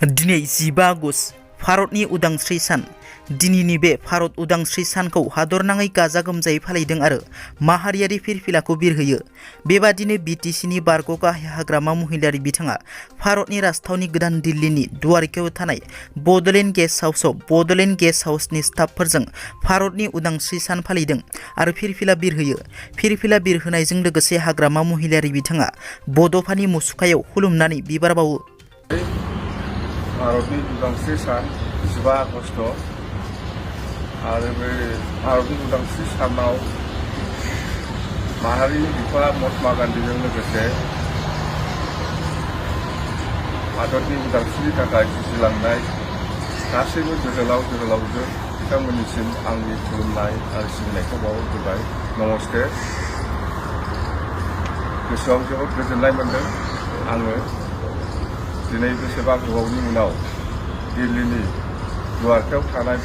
दिनै 15 आगस्ट भारतनि उदांस्रि सान। दिनैनि बे भारत उदांस्रि सानखौ हादरनाङै गाजा गोमजायै फालिदों आरो माहारियारि फिरफिलाखौ बिरहोयो। बेबादिनो बिटिसिनि बारग' गाहाय हाग्रामा महिलारि बिथाङा भारतनि राजथावनि गोदान दिल्लीनि दुवारकायाव थानाय बड'लेण्ड गेस्ट हाउसआव बड'लेण्ड गेस्ट हाउसनि स्टाफफोरजों भारतनि उदांस्रि सान फालिदों आरो फिरफिला बिरहोयो। फिरफिला बिरहोनायजों लोगोसे हाग्रामा महिलारि बिथाङा बड'फानि मुसुखायाव खुलुमनानै बिबार बावो। भारतनि उदांस्रि सान 15 आगस्ट आरो बे भारतनि उदांस्रि सानाव माहारिनि बिफा महात्मा गान्धीजों लोगोसे हादरनि उदांस्रिनि थाखाय जुजिलांनाय गासैबो जोहोलावजो बिथांमोननिसिम आंनि खुलुमनाय आरो सिबिनायखौ बावहरग्रोबाय। नमस्ते। गोसोआव जोबोद गोजोननाय मोन्दों। आङो दिनै बेसेबा गोबावनि उनाव दिल्लीनि दुवारकायाव थानाय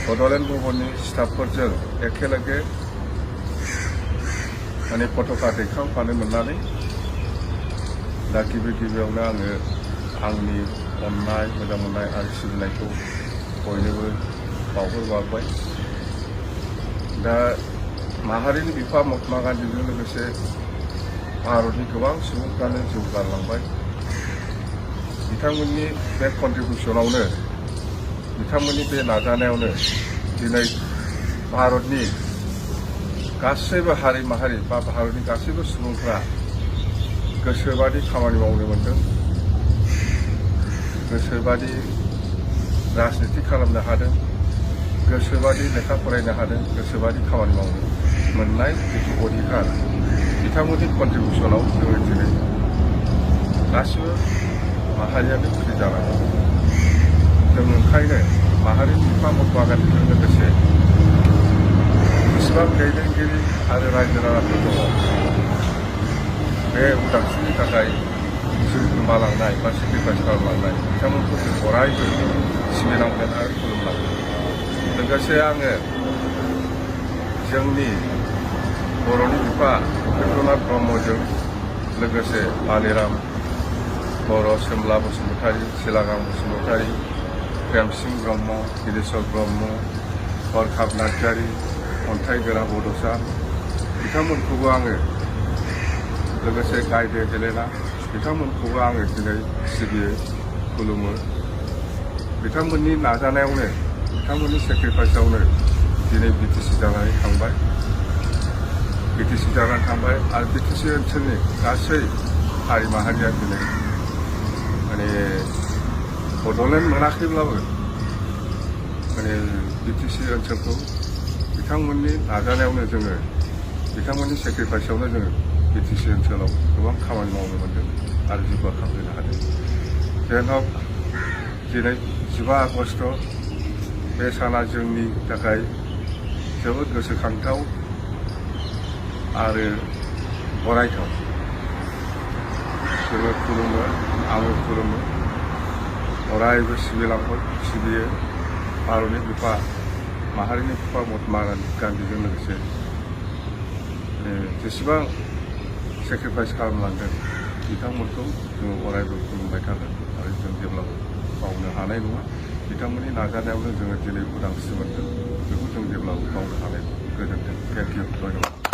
बड'लेण्ड भवननि स्टाफफोरजों एखेलगे पताका दैखांफानो मोननानै दा गिबियावनो आङो आंनि अननाय मोजां मोननाय आरो सिबिनायखौ बयनोबो बावहरबाय। दा माहारिनि बिफा महात्मा गान्धीजों लोगोसे भारतनि गोबां सुबुंफ्रानो जिउ गारलांबाय। बिथांमोननि बे कन्ट्रिबिउसनावनो बिथांमोननि बे नाजानायावनो दिनै भारतनि गासैबो हारि माहारि बा भारतनि गासैबो सुबुंफ्रा गोसोबादि खामानि मावनो मोन्दों, गोसोबादि राजनिति खालामनो हादों, गोसोबादि लेखा फरायनो हादों, गोसोबादि खामानि मावनो मोननाय जिथु अधिकार बिथांमोननि कन्ट्रिबिउसनाव जोङो दिनै गासिबो माहारियानो फ्रि जानांगौ। जों ओंखायनो माहारिनि बिफा महात्मा गान्धीजों लोगोसे जेसेबां दैदेनगिरि आरो रायजो राजाफोर दङ बे उदांस्रिनि थाखाय जिउ गोमालांनाय बा सेक्रिफाइस खालामलांनाय बिथांमोनखौ जों अरायबो सिबिनांगोन आरो खुलुमनांगोन। लोगोसे आङो जोंनि बर'नि बिफा उपेन्द्रनाथ ब्रह्मजों लोगोसे बालिराम बर', सोमला बसुमतारी, सिलागां बसुमतारी, प्रेमसिं ब्रह्म, गिरीश्वर ब्रह्म, हरखाब नार्जारी, अन्थाइगोरा बड'सा बिथांमोनखौबो आङो लोगोसे गायदे हेलेना बिथांमोनखौबो आङो दिनै सिबियो, खुलुमो। बिथांमोननि नाजानायावनो बिथांमोननि सेक्रिफाइसआवनो दिनै बिटिसि जानानै थांबाय आरो बिटिसि ओनसोलनि गासै हारि माहारिया दिनै बड'लेण्ड मोनाखैब्लाबो बिटिसि ओनसोलखौ बिथांमोननि नाजानायावनो जोङो बिथांमोननि सेक्रिफाइसआवनो जोङो बिटिसि ओनसोलाव गोबां खामानि मावनो मोन्दों आरो जौगाखांहोनो हादों। जेन'ब दिनै 15 आगस्ट बे साना जोंनि थाखाय जोबोद गोसोखांथाव आरो बरायथाव। जोङो खुलुमो, आङो खुलुमो, अरायबो सिबियो भारतनि बिफा माहारिनि बिफा महात्मा गान्धीजों लोगोसे जेसेबां सेक्रिफाइस खालामलांदों बिथांमोनखौ जोङो अरायबो खुलुमबाय थागोन आरो जों जेब्लाबो बावनो हानाय नङा। बिथांमोननि नाजानायावनो जोङो दिनै उदांस्रि मोन्दों, बेखौ जों जेब्लाबो बावनो हानाय नङा। गोजोन्थों। Thank you. धन्यबाद।